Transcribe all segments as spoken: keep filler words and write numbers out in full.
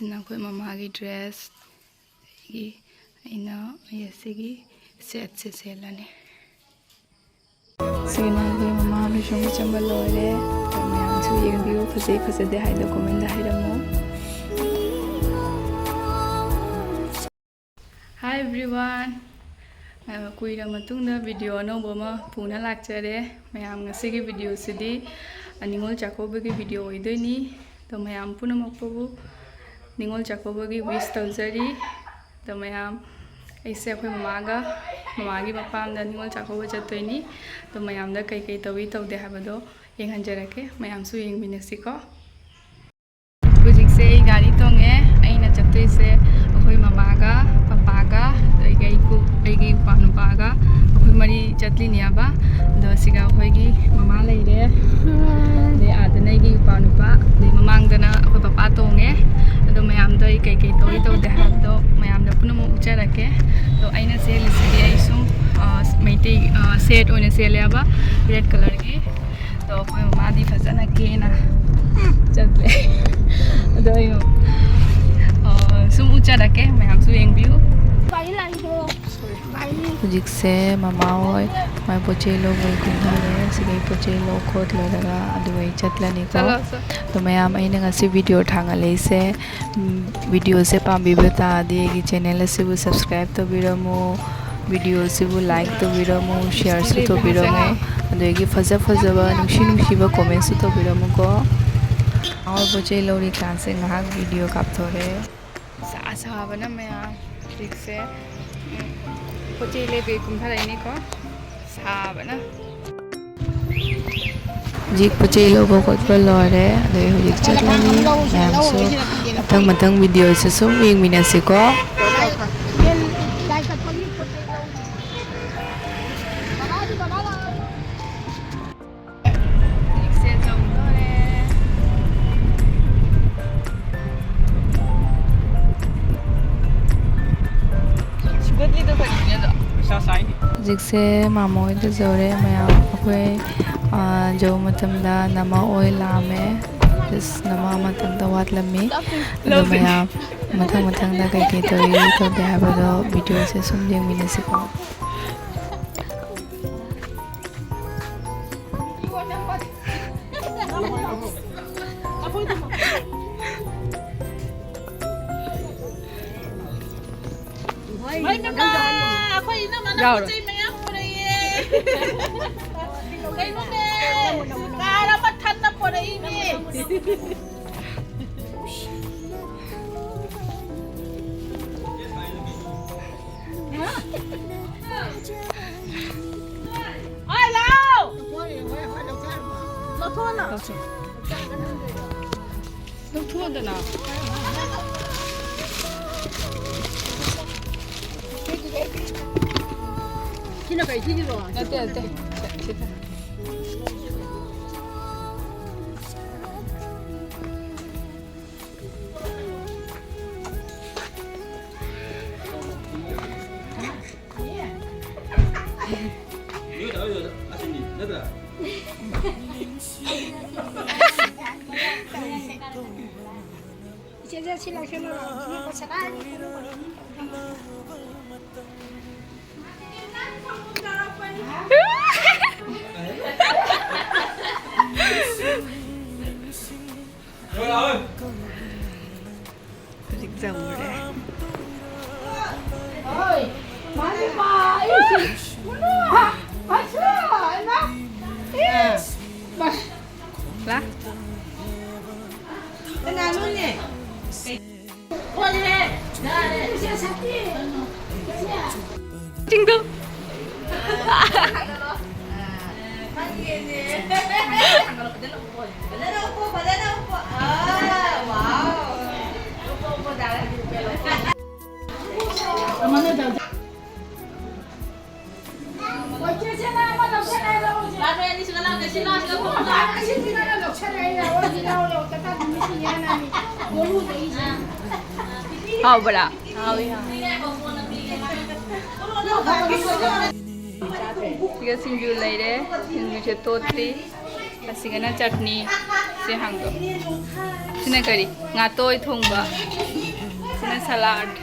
ꯁꯤꯅ ꯑꯩꯈꯣꯏ ꯃꯃꯥꯒꯤ ꯗ꯭ꯔꯦꯁ꯫ ꯑꯩꯒꯤ, ꯑꯩꯅ ꯑꯩ ꯑꯁꯤꯒꯤ ꯁꯦꯠꯁꯦ ꯁꯦꯠꯂꯅꯤ꯫ ꯁꯤꯒꯤꯅ ꯑꯩꯈꯣꯏ ꯃꯃꯥ ꯂꯣꯏꯁꯪ ꯆꯪꯕ ꯂꯣꯏꯔꯦ꯫ ꯑꯗꯣ ꯃꯌꯥꯝꯁꯨ ꯌꯦꯡꯕꯤꯌꯨ, ꯐꯖꯩ ꯐꯖꯗꯦ ꯍꯥꯏꯗꯣ ꯀꯣꯃꯦꯟꯗ ꯍꯥꯏꯔꯝꯃꯨ꯫ Hi everyone, ꯑ, ꯀꯨꯏꯔ ꯃꯇꯨꯡꯗ ꯚꯤꯗꯤꯑꯣ ꯑꯅꯧꯕ ꯑꯃ ꯄꯨꯅ ꯂꯥꯛꯆꯔꯦ꯫ ꯃꯌꯥꯝ, ꯉꯁꯤꯒꯤ ꯚꯤꯗꯤꯑꯣꯁꯤꯗꯤ, ꯑ, ꯅꯤꯉꯣꯜ ꯆꯥꯛꯀꯧꯕꯒꯤ ꯚꯤꯗꯤꯑꯣ ꯑꯣꯏꯗꯣꯏꯅꯤ꯫ ꯑꯗꯣ ꯃꯌꯥꯝ ꯄꯨꯝꯅꯃꯛꯄꯨ ꯅꯤꯉꯣꯜ ꯆꯥꯛꯀꯧꯕꯒꯤ ꯋꯤꯁ ꯇꯧꯖꯔꯤ꯫ ꯑꯗꯣ ꯃꯌꯥꯝ, ꯑꯩꯁꯦ ꯑꯩꯈꯣꯏ ꯃꯃꯥꯒ, ꯃꯃꯥꯒꯤ ꯃꯄꯥꯝꯗ ꯅꯤꯉꯣꯜ ꯆꯥꯛꯀꯧꯕ ꯆꯠꯇꯣꯏꯅꯤ꯫ ꯑꯗꯣ ꯃꯌꯥꯝꯗ ꯀꯩꯀꯩ ꯇꯧꯏ ꯇꯧꯗꯦ ꯍꯥꯏꯕꯗꯣ ꯌꯦꯡꯍꯟꯖꯔꯛꯀꯦ꯫ ꯃꯌꯥꯝꯁꯨ ꯌꯦꯡꯃꯤꯟꯅꯁꯤꯀꯣ꯫ ꯍꯧꯖꯤꯛꯁꯦ ꯑꯩ ꯒꯥꯔꯤ ꯇꯣꯡꯉꯦ꯫ ꯑꯩꯅ ꯆꯠꯇꯣꯏꯁꯦ ꯑꯩꯈꯣꯏ ꯃꯃꯥꯒ, ꯄꯄꯥꯒ, ꯑꯗꯒꯤ ꯑꯩꯒꯤ ꯏꯀꯨ-, ꯑꯩꯒꯤ ꯏꯄ꯭ꯋꯥ ꯅꯨꯄꯥꯒ, ꯑꯩꯈꯣꯏ ꯃꯔꯤ ꯆꯠꯂꯤꯅꯦꯕ꯫ ꯑꯗꯣ ꯁꯤꯒ ꯑꯩꯈꯣꯏꯒꯤ ꯃꯃꯥ ꯂꯩꯔꯦ, ꯑꯗꯩ ꯑꯥꯗꯅ ꯑꯩꯒꯤ ꯏꯄ꯭ꯋꯥ ꯅꯨꯄꯥ, ꯑꯗꯩ ꯃꯃꯥꯡꯗꯅ ꯑꯩꯈꯣꯏ ꯄꯄꯥ ꯇꯣꯡꯉꯦ꯫ ꯑꯗꯣ ꯃꯌꯥꯝꯗꯣ ꯑꯩ ꯀꯩꯀꯩ ꯇꯧꯏ ꯇꯧꯗꯦ ꯍꯥꯏꯕꯗꯣ ꯃꯌꯥꯝꯗ ꯄꯨꯝꯅꯃꯛ ꯎꯠꯆꯔꯛꯀꯦ꯫ ꯑꯗꯣ ꯑꯩꯅ ꯁꯦꯠꯂꯤꯁꯤꯗꯤ ꯑꯩ ꯁꯨꯝ, ꯑ, ꯃꯩꯇꯩ, ꯑ, ꯁꯦꯠ ꯑꯣꯏꯅ ꯁꯦꯠꯂꯦꯕ, ꯔꯦꯗ ꯀꯂꯔꯒꯤ꯫ ꯑꯗꯣ ꯑꯩꯈꯣꯏ ꯃꯃꯥꯗꯤ ꯐꯖꯅ ꯀꯦꯅ ꯆꯠꯂꯦ꯫ ꯑꯗꯣ ꯑꯩ, ꯑ, ꯁꯨꯝ ꯎꯠꯆꯔꯛꯀꯦ, ꯃꯌꯥꯝꯁꯨ ꯌꯦꯡꯕꯤꯌꯨ꯫ ꯍꯧꯖꯤꯛꯁꯦ ꯃꯃꯥ ꯍꯣꯏ ꯃꯥꯏ ꯄꯣꯠ ꯆꯩ ꯂꯧꯕꯒꯤ ꯀꯨꯝꯊꯔꯦ꯫ ꯁꯤꯗꯩ ꯄꯣꯠ ꯆꯩ ꯂꯧ ꯈꯣꯠ ꯂꯣꯏꯔꯒ ꯑꯗꯨꯒ ꯑꯩ ꯆꯠꯂꯅꯤꯀꯣ꯫ ꯆꯠꯂꯣ, ꯆꯠꯂꯣ꯫ ꯑꯗꯣ ꯃꯌꯥꯝ, ꯑꯩꯅ ꯉꯁꯤ ꯚꯤꯗꯤꯑꯣ ꯊꯥꯡꯒꯠꯂꯛꯏꯁꯦ, ꯎꯝ, ꯚꯤꯗꯤꯑꯣꯁꯦ ꯄꯥꯝꯕꯤꯕ ꯇꯥꯔꯗꯤ ꯑꯩꯒꯤ ꯆꯦꯅꯦꯜ ꯑꯁꯤꯕꯨ ꯁꯕꯁꯀ꯭ꯔꯥꯏꯕ ꯇꯧꯕꯤꯔꯝꯃꯨ, ꯚꯤꯗꯤꯑꯣꯁꯤꯕꯨ ꯂꯥꯏꯛ ꯇꯧꯕꯤꯔꯝꯃꯨ, ꯁꯤꯌꯔꯁꯨ ꯇꯧꯕꯤꯔꯝꯃꯨ, ꯑꯗꯒꯤ ꯐꯖ ꯐꯖꯕ ꯅꯨꯡꯁꯤ ꯅꯨꯡꯁꯤꯕ ꯀꯣꯃꯦꯟꯁꯨ ꯇꯧꯕꯤꯔꯝꯃꯨꯀꯣ꯫ ꯃꯃꯥ ꯍꯣꯏ ꯄꯣꯠ ꯆꯩ ꯂꯧꯔꯤꯀꯥꯟꯁꯦ ꯉꯥꯏꯍꯥꯛ ꯚꯤꯗꯤꯑꯣ ꯀꯥꯞꯊꯣꯔꯛꯑꯦ꯫ ꯁꯥ ꯁꯥꯕꯅ ꯃꯌꯥꯝ ꯍꯧꯖꯤꯛꯁꯦ, ꯎꯝ, ꯄꯣꯠ ꯆꯩ ꯂꯩꯕꯒꯤ ꯀꯨꯝꯊꯔꯛꯏꯅꯤꯀꯣ꯫ ꯁꯥꯕꯅ꯫ ꯍꯧꯖꯤꯛ ꯄꯣꯠ ꯆꯩ ꯂꯧꯕ ꯈꯣꯠꯄ ꯂꯣꯏꯔꯦ, ꯑꯗꯩ ꯍꯧꯖꯤꯛ ꯆꯠꯂꯅꯤ꯫ ꯃꯌꯥꯝꯁꯨ ꯃꯊꯪ ꯃꯊꯪ ꯚꯤꯗꯤꯑꯣꯁꯨ ꯁꯨꯝ ꯌꯦꯡꯃꯤꯟꯅꯁꯤꯀꯣ꯫ ꯍꯧꯖꯤꯛꯁꯦ ꯌꯧꯗꯣꯔꯦ꯫ ꯁꯨꯒꯠꯂꯤꯗꯣ ꯀꯔꯤꯅꯣꯗꯣ? ꯄꯩꯁꯥ ꯁꯥꯏꯅꯤ꯫ ꯍꯧꯖꯤꯛꯁꯦ ꯃꯥꯃꯣ ꯍꯣꯏꯗ ꯌꯧꯔꯦ ꯃꯌꯥꯝ꯫ ꯑꯩꯈꯣꯏ, ꯑ, ꯌꯧꯕ ꯃꯇꯝꯗ ꯅꯃ ꯍꯣꯏ ꯂꯥꯛꯑꯝꯃꯦ꯫ ꯑꯁ, ꯅꯃꯥ ꯑꯃꯇꯪꯗ ꯋꯥꯠꯂꯝꯃꯤ꯫ ꯑꯗꯣ ꯃꯌꯥꯝ ꯃꯊꯪ ꯃꯊꯪꯗ ꯀꯩꯀꯩ ꯇꯧꯔꯤ ꯇꯧꯗꯦ ꯍꯥꯏꯕꯗꯣ ꯚꯤꯗꯤꯑꯣꯁꯦ ꯁꯨꯝ ꯌꯦꯡꯃꯤꯟꯅꯁꯤꯀꯣ꯫ ꯃꯩ ꯄꯦꯝꯃ, ꯑꯩꯈꯣꯏ ꯏꯅꯝꯃꯅ ꯌꯥꯎꯔꯣ꯫ ꯄꯣꯠ ꯆꯩ ꯃꯌꯥꯝ ꯄꯨꯔꯛꯑꯦ꯫ ꯀꯩꯅꯣꯅꯦ, ꯀꯥꯔ ꯑꯃ ꯊꯟꯅ ꯄꯨꯔꯛꯏꯅꯦ꯫ ꯍꯣꯏ, ꯂꯥꯛꯑꯣ꯫ ꯂꯧꯊꯣꯛꯍꯜꯂꯣ꯫ ꯂꯧꯊꯣꯛꯍꯟꯗꯅ꯫ ꯁꯤꯅ ꯀꯩ ꯁꯤꯒꯤꯔꯣ? ꯅꯠꯇꯦ, ꯅꯠꯇꯦ꯫ ꯁꯤ, ꯁꯤ꯫ ꯏꯆꯦꯁꯦ ꯁꯤ ꯂꯧꯁꯤꯜꯂꯣ ꯂꯥꯎ꯫ ꯁꯤ ꯄꯁꯅꯥꯅꯤ꯫ ꯍꯧꯖꯤꯛ ꯆꯪꯉꯨꯔꯦ꯫ ꯂꯥ? ꯆꯤꯡꯗꯨ꯫ ꯐꯖꯅ ꯎꯞꯄꯣ, ꯐꯖꯅ ꯎꯞꯄꯣ꯫ ꯑꯥ, wow꯫ ꯎꯞꯄꯣ, ꯎꯞꯄꯣ, ꯗꯥ ꯔꯟꯖꯤꯠ ꯄꯦꯜꯂꯣ꯫ ꯂꯥꯛꯑꯣ, ꯑꯅꯤꯁꯤꯒ ꯂꯥꯛꯑꯣ, ꯁꯤ ꯂꯥꯛꯑꯣ, ꯁꯤ ꯂꯥꯛꯑꯣ꯫ ꯍꯥꯎꯕ꯭ꯔꯥ? ꯍꯥꯎꯏ, ꯍꯥꯎꯏ꯫ ꯁꯤꯒ ꯁꯤꯡꯖꯨ ꯂꯩꯔꯦ, ꯁꯤꯡꯖꯨꯁꯦ ꯇꯣꯠꯇ꯭ꯔꯤ꯫ ꯑꯁꯤꯒꯅ ꯆꯠꯅꯤ꯫ ꯁꯤ ꯍꯥꯡꯗꯣꯛ꯫ ꯁꯤꯅ ꯀꯔꯤ? ꯉꯥꯇꯣꯏ ꯊꯣꯡꯕ꯫ ꯁꯤꯅ ꯁꯂꯥꯗ꯫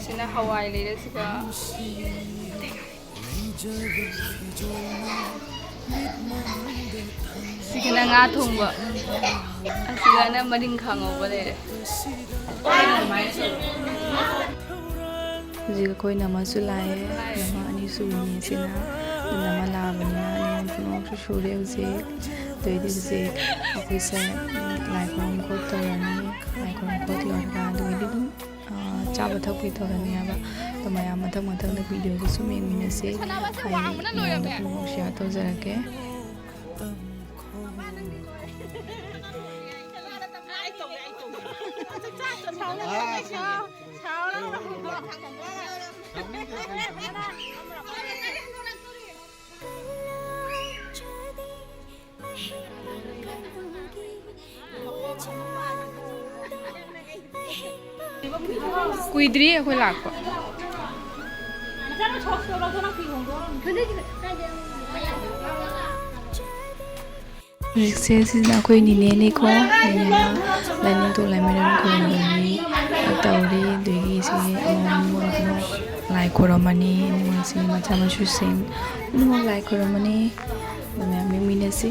ꯁꯤꯅ ꯍꯋꯥꯏ ꯂꯩꯔꯦ꯫ ꯁꯤꯒ ꯁꯤꯒꯅ ꯉꯥ ꯊꯣꯡꯕ, ꯑꯁꯤꯒꯅ ꯃꯔꯤꯡꯈꯥ ꯉꯧꯕ ꯂꯩꯔꯦ꯫ ꯍꯧꯖꯤꯛ ꯑꯩꯈꯣꯏ ꯅꯃꯁꯨ ꯂꯥꯛꯑꯦ, ꯅꯃ ꯑꯅꯤ ꯁꯨꯕꯅꯤ ꯁꯤꯅ꯫ ꯅꯃ ꯂꯥꯛꯑꯕꯅꯤꯅ ꯅꯤꯉꯣꯜ ꯄꯨꯝꯅꯃꯛꯁꯨ ꯁꯨꯔꯦ ꯍꯧꯖꯤꯛ꯫ ꯑꯗꯨꯏꯗꯤ ꯍꯧꯖꯤꯛ ꯑꯩꯈꯣꯏꯁꯦ, ꯎꯝ, ꯂꯥꯏ ꯈꯨꯔꯨꯝ ꯈꯣꯠ ꯇꯧꯔꯅꯤ꯫ ꯂꯥꯏ ꯈꯨꯔꯨꯝ ꯈꯣꯠ ꯂꯣꯏꯔꯒ ꯑꯗꯨꯒꯤꯗꯤ ꯑꯗꯨꯝ ꯑꯥ, ꯆꯥꯕ ꯊꯛꯄꯒꯤ ꯇꯧꯔꯅꯤ ꯍꯥꯏꯕ꯫ ꯑꯗꯣ ꯃꯌꯥꯝ ꯃꯊꯪ ꯃꯊꯪꯗ ꯚꯤꯗꯤꯑꯣꯗꯁꯨ ꯌꯦꯡꯃꯤꯟꯅꯁꯦ꯫ ꯑꯩ ꯃꯌꯥꯝꯗ ꯄꯨꯝꯅꯃꯛ ꯁꯤꯌꯥꯔ ꯇꯧꯖꯔꯛꯀꯦ꯫ ꯀꯨꯏꯗ꯭ꯔꯤ ꯑꯩꯈꯣꯏ ꯂꯥꯛꯄ꯫ ꯍꯧꯖꯤꯛꯁꯦ ꯁꯤꯅ ꯑꯩꯈꯣꯏ ꯅꯤꯅꯦꯅꯤꯀꯣ꯫ ꯅꯤꯅꯦꯅ ꯂꯥꯏꯅꯤꯡꯊꯧ ꯂꯥꯏꯃꯔꯦꯝ ꯈꯨꯔꯨꯝꯕꯒꯤ ꯇꯧꯔꯤ꯫ ꯑꯗꯨꯗꯒꯤ ꯁꯤ ꯑꯃꯃꯝ ꯂꯥꯏ ꯈꯨꯔꯨꯝꯃꯅꯤ꯫ ꯑꯗꯨꯒ ꯁꯤ ꯃꯆꯥ ꯃꯁꯨꯁꯤꯡ ꯂꯣꯏꯅꯃꯛ ꯂꯥꯏ ꯈꯨꯔꯨꯝꯃꯅꯤ꯫ ꯑꯗꯨ ꯃꯌꯥꯝ ꯌꯦꯡꯃꯤꯟꯅꯁꯤ꯫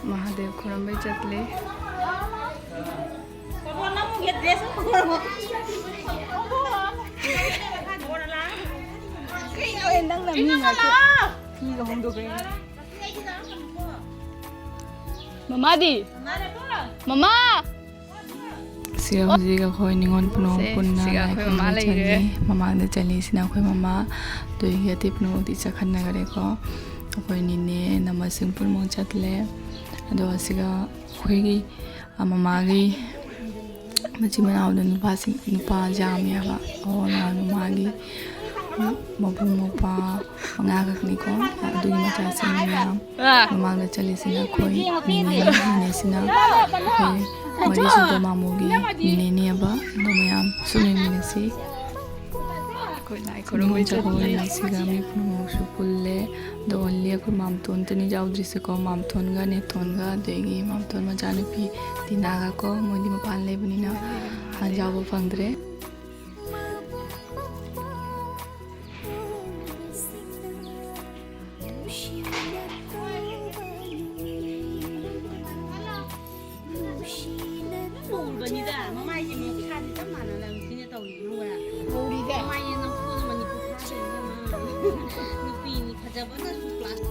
ꯃꯍꯥꯗꯦꯕ ꯈꯨꯔꯨꯝꯕꯩ ꯆꯠꯂꯦ꯫ ꯃꯃꯥꯗꯤ? ꯃꯃꯥ! ꯁꯤꯒ ꯍꯧꯖꯤꯛ ꯑꯩꯈꯣꯏ ꯅꯤꯉꯣꯜ ꯄꯨꯝꯅꯃꯛ ꯁꯦ, ꯄꯨꯟꯅ ꯁꯤꯒ ꯂꯥꯏ ꯑꯩꯈꯣꯏ ꯃꯃꯥ ꯈꯨꯔꯨꯝꯕ ꯂꯩꯔꯦ꯫ ꯆꯠꯂꯤ꯫ ꯃꯃꯥꯡꯗ ꯆꯠꯂꯤꯁꯤꯅ ꯑꯩꯈꯣꯏ ꯃꯃꯥ꯫ ꯑꯗꯨꯒꯤ ꯑꯇꯩ ꯄꯨꯝꯅꯃꯛꯇꯤ ꯆꯠꯈꯟꯅꯈ꯭ꯔꯦꯀꯣ꯫ ꯑꯩꯈꯣꯏ ꯅꯤꯅꯦ ꯅꯃꯁꯤꯡ ꯄꯨꯝꯅꯃꯛ ꯆꯠꯂꯦ꯫ ꯑꯗꯣ ꯑꯁꯤꯒ ꯑꯩꯈꯣꯏꯒꯤ, ꯑ, ꯃꯃꯥꯒꯤ ꯃꯆꯤꯟ ꯃꯅꯥꯎꯗ ꯅꯨꯄꯥꯁꯤꯡ, ꯅꯨꯄꯥ ꯌꯥꯝꯃꯦꯕ꯫ ꯑꯣ, ꯃꯃꯥꯒꯤ ꯃꯕꯨꯡ ꯃꯧꯄ꯭ꯋꯥ ꯃꯉꯥ ꯈꯛꯅꯤꯀꯣ꯫ ꯑꯗꯨꯒꯤ ꯃꯆꯥꯁꯤꯡ ꯃꯌꯥꯝ꯫ ꯑꯥ꯫ ꯃꯃꯥꯡꯗ ꯆꯠꯂꯤꯁꯤꯅ ꯑꯩꯈꯣꯏ ꯅꯤꯅꯦ, ꯅꯤꯅꯦꯁꯤꯅ ꯑꯩꯈꯣꯏ ꯃꯔꯤꯁꯨꯕ ꯃꯥꯃꯣꯒꯤ ꯅꯤꯅꯦꯅꯦꯕ꯫ ꯑꯗꯣ ꯃꯌꯥꯝ ꯁꯨꯝ ꯌꯦꯡꯃꯤꯟꯅꯁꯤ꯫ ꯑꯩꯈꯣꯏ ꯂꯥꯏ ꯈꯨꯔꯨꯝꯕ ꯅꯤꯉꯣꯜ ꯆꯥꯛꯀꯧꯕ ꯆꯠꯂꯤ꯫ ꯅꯨꯃꯤꯠꯁꯤꯒ ꯃꯤ ꯄꯨꯝꯅꯃꯛꯁꯨ ꯄꯨꯜꯂꯦ꯫ ꯑꯗꯣ only ꯑꯩꯈꯣꯏ ꯃꯥꯝꯇꯣꯟꯇꯅꯤ ꯌꯥꯎꯗ꯭ꯔꯤꯁꯦꯀꯣ꯫ ꯃꯥꯝꯇꯣꯟꯒ ꯅꯦꯇꯣꯟꯒ, ꯑꯗꯒꯤ ꯃꯥꯝꯇꯣꯟ ꯃꯆꯥꯅꯨꯄꯤ ꯇꯤꯅꯥꯒ ꯀꯣ꯫ ꯃꯣꯏꯗꯤ ꯃꯄꯥꯟ ꯂꯩꯕꯅꯤꯅ ꯍꯥꯟꯅ ꯌꯥꯎꯕ ꯐꯪꯗ꯭ꯔꯦ꯫ ꯎꯕꯅꯤꯗ, ꯃꯃꯥꯏꯁꯦ ꯃꯈꯥꯗꯤ ꯆꯞ ꯃꯥꯟꯅꯔꯕꯅꯤ꯫ ꯁꯤꯅ ꯇꯧꯔꯤꯁꯦ ꯈꯪꯕ꯭ꯔꯥ? ꯃꯃꯥꯏꯁꯦ ꯅꯝꯐꯨꯗ ꯃꯅꯤꯄꯨꯔ ꯐꯥꯗꯣꯏꯅꯦ ꯃꯥ꯫ ꯅꯨꯄꯤꯅꯤ ꯐꯖꯕꯅꯁꯨ class.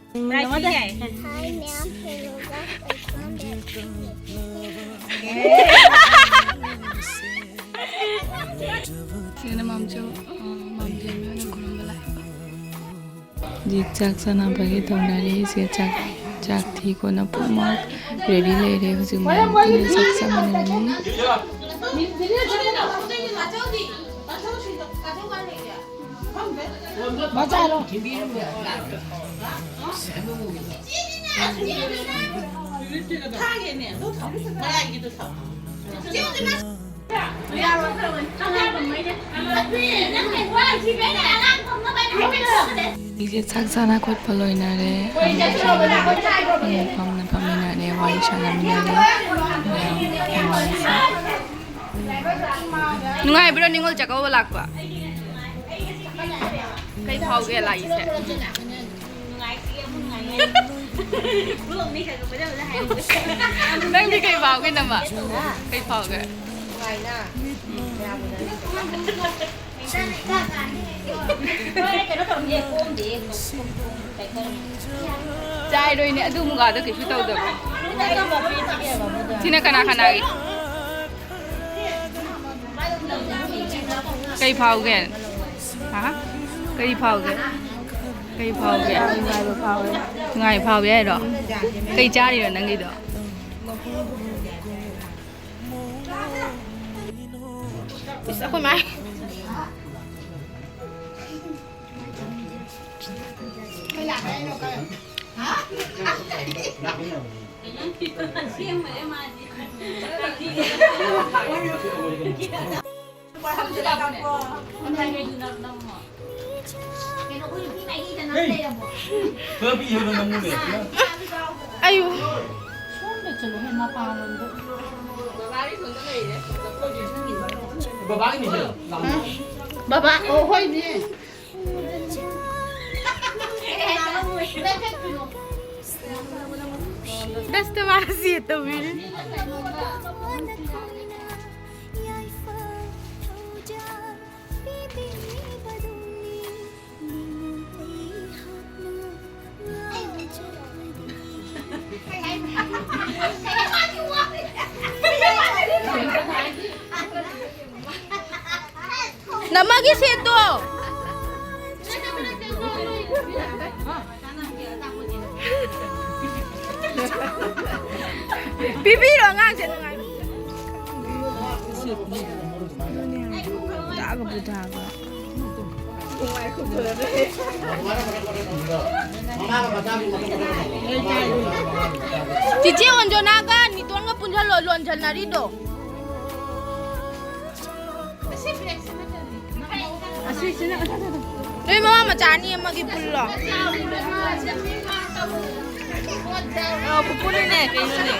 Hi, ma'am. Hello, guys. I found it. ꯁꯤꯅ ꯃꯥꯝꯆꯧ, ꯑ, ꯃꯥꯝꯖꯦꯟꯕꯤ ꯍꯣꯏꯅ ꯈꯨꯔꯨꯝꯕ ꯂꯥꯛꯄ꯫ ꯍꯧꯖꯤꯛ ꯆꯥꯛ ꯆꯥꯅꯕꯒꯤ ꯇꯧꯅꯔꯤ꯫ ꯁꯦ ꯆꯥꯛ, ꯆꯥꯛ ꯊꯤ ꯈꯣꯠꯅ ꯄꯨꯝꯅꯃꯛ ready ꯂꯩꯔꯦ꯫ ꯍꯧꯖꯤꯛ ꯃꯌꯥꯝ ꯄꯨꯟꯅ ꯆꯥꯛ ꯆꯥꯃꯤꯟꯅꯔꯅꯤ꯫ ꯏꯆꯦ ꯆꯥꯛ ꯆꯥꯅ ꯈꯣꯠꯄ ꯂꯣꯏꯅꯔꯦ꯫ ꯐꯝꯅ ꯐꯝꯃꯤꯟꯅꯔꯦ, ꯋꯥꯔꯤ ꯁꯥꯟꯅꯃꯤꯟꯅꯔꯦ꯫ ꯃꯌꯥꯝ ꯐꯝꯃꯤꯟꯅꯔꯦ꯫ ꯅꯨꯡꯉꯥꯏꯕ꯭ꯔꯣ ꯅꯤꯉꯣꯜ ꯆꯥꯛꯀꯧꯕ ꯂꯥꯛꯄ? ꯀꯩ ꯐꯥꯎꯒꯦ ꯂꯥꯛꯏꯁꯦ? ꯅꯪꯗꯤ ꯀꯩ ꯐꯥꯎꯒꯦ ꯅꯃ? ꯀꯩ ꯐꯥꯎꯒꯦ? ꯆꯥꯏꯔꯣꯏꯅꯦ ꯑꯗꯨ ꯃꯨꯒꯥꯗꯣ ꯀꯩꯁꯨ ꯇꯧꯗꯕ꯫ ꯁꯤꯅ ꯀꯅꯥ ꯀꯅꯥꯒꯤ? ꯀꯩ ꯐꯥꯎꯒꯦ? ꯍꯥ? ꯀꯩ ꯐꯥꯎꯒꯦ? ꯀꯩ ꯐꯥꯎꯒꯦ? ꯅꯨꯡꯉꯥꯏꯕ ꯐꯥꯎꯋꯦ꯫ ꯅꯨꯡꯉꯥꯏꯕ ꯐꯥꯎꯋꯦ ꯍꯥꯏꯔꯣ? ꯀꯩ ꯆꯥꯔꯤꯅꯣ ꯅꯪꯒꯤꯗꯣ? ꯏꯁ, ꯑꯩꯈꯣꯏ ꯃꯥꯏ꯫ ꯑꯌꯨ꯫ ꯕꯕꯥ, ꯑꯣ, ꯍꯣꯏꯅꯦ꯫ ꯗꯁꯇ ꯃꯥꯅ ꯁꯤ ꯇꯧꯕꯤꯔꯤ꯫ ꯅꯃꯒꯤ ꯁꯦꯠꯇꯣ꯫ ꯄꯤꯕꯤꯔꯣ ꯑꯉꯥꯡꯁꯦ ꯅꯨꯡꯉꯥꯏ꯫ ꯇꯥꯒ ꯄꯨꯊꯥꯒ꯫ ꯆꯤꯆꯦ ꯑꯣꯟꯖꯣꯅꯥꯒ ꯅꯤꯇꯣꯟꯒ ꯄꯨꯟꯁꯤꯜꯂꯣ, ꯂꯣꯟꯁꯤꯟꯅꯔꯤꯗꯣ꯫ ꯅꯣꯏ ꯃꯃꯥ ꯃꯆꯥ ꯑꯅꯤ ꯑꯃꯒꯤ ꯄꯨꯜꯂꯣ꯫ ꯑ, ꯄꯨꯄꯨꯅꯅꯦ, ꯀꯩꯅꯣꯅꯦ꯫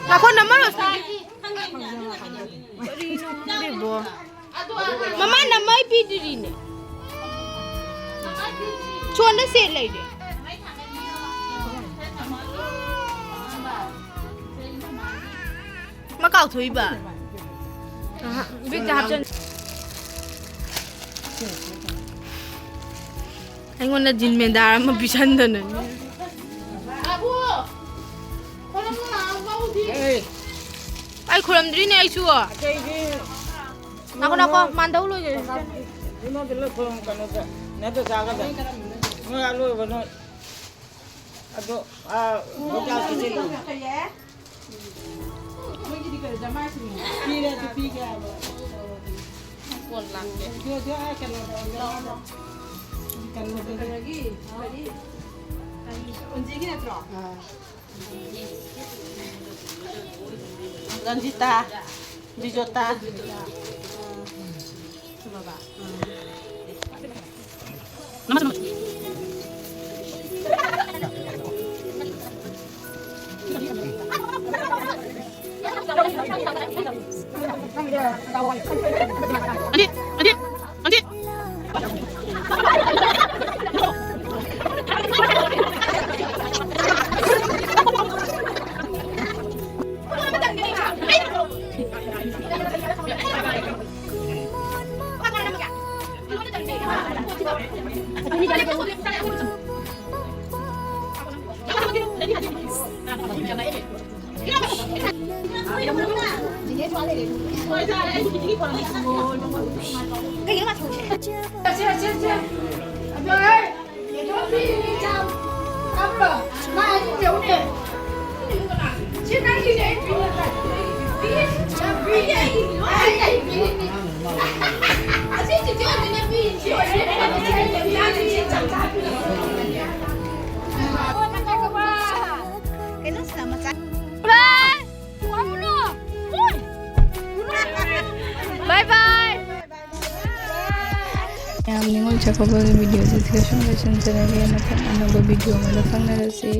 ꯉꯥꯏꯈꯣ, ꯅꯝꯃꯔꯣꯏ꯫ ꯀꯔꯤꯅꯣ ꯈꯪꯗꯦꯕꯣ꯫ ꯃꯃꯥꯅ ꯃꯩ ꯄꯤꯗ꯭ꯔꯤꯅꯦ꯫ ꯁꯣꯟꯗ ꯁꯦꯠ ꯂꯩꯔꯦ꯫ ꯃꯀꯥꯎ ꯊꯣꯛꯏꯕ꯫ ꯑꯍ, ꯕꯦꯛꯇ ꯍꯥꯞꯆꯟ-, ꯑꯩꯉꯣꯟꯗ ꯖꯤꯟ ꯃꯦꯟꯗꯥꯔ ꯑꯃ ꯄꯤꯁꯟꯗꯅꯅꯦ꯫ ꯑꯩ ꯈꯨꯔꯝꯗ꯭ꯔꯤꯅꯦ ꯑꯩꯁꯨ꯫ ꯉꯥꯏꯈꯣ, ꯉꯥꯏꯈꯣ, ꯃꯥꯟꯗꯧ ꯂꯣꯏꯒ꯭ꯔꯦ꯫ ꯀꯩꯅꯣꯗ ꯂꯣꯏ ꯈꯨꯔꯝ-, ꯀꯩꯅꯣꯗ, ꯅꯠꯇ꯭ꯔ ꯆꯥꯒꯗ꯫ ꯅꯣꯏ ꯑꯂꯣꯏꯕ ꯅꯣꯏ꯫ ꯑꯗꯣ, ꯑꯥ, ꯕꯖꯥꯔ ꯆꯠꯁꯤꯜꯂꯨ꯫ ꯃꯣꯏꯒꯤꯗꯤ ꯀꯔꯤ ꯖꯃꯥꯏꯁꯤꯡꯅꯣ? ꯄꯤꯔꯗꯤ ꯄꯤꯒꯦ ꯍꯥꯏꯕ꯫ ꯀꯣꯟ ꯂꯥꯛꯀꯦ꯫ ꯑꯗꯨ, ꯑꯗꯨ, ꯑꯥ, ꯀꯩꯅꯣꯗ, ꯀꯩꯅꯣꯗ꯫ ꯀꯩꯅꯣꯗ꯫ ꯀꯩꯅꯣꯒꯤ, ꯀꯔꯤ? ꯀꯔꯤ? ꯎꯟꯖꯤꯒꯤ ꯅꯠꯇ꯭ꯔꯣ? ꯑꯥ꯫ ꯔꯟꯖꯤꯇꯥ, ꯕꯤꯖꯣꯇꯥ꯫ Bye bye. ꯃꯌꯥꯝ ꯅꯤꯉꯣꯜ ꯆꯥꯛꯀꯧꯕꯒꯤ video ꯁꯤ ꯁꯤꯗ ꯁꯨꯝ ꯂꯣꯏꯁꯤꯟꯖꯔꯒꯦ꯫ ꯃꯊꯪ ꯑꯅꯧꯕ video ꯑꯃꯗ ꯐꯪꯅꯔꯁꯤ꯫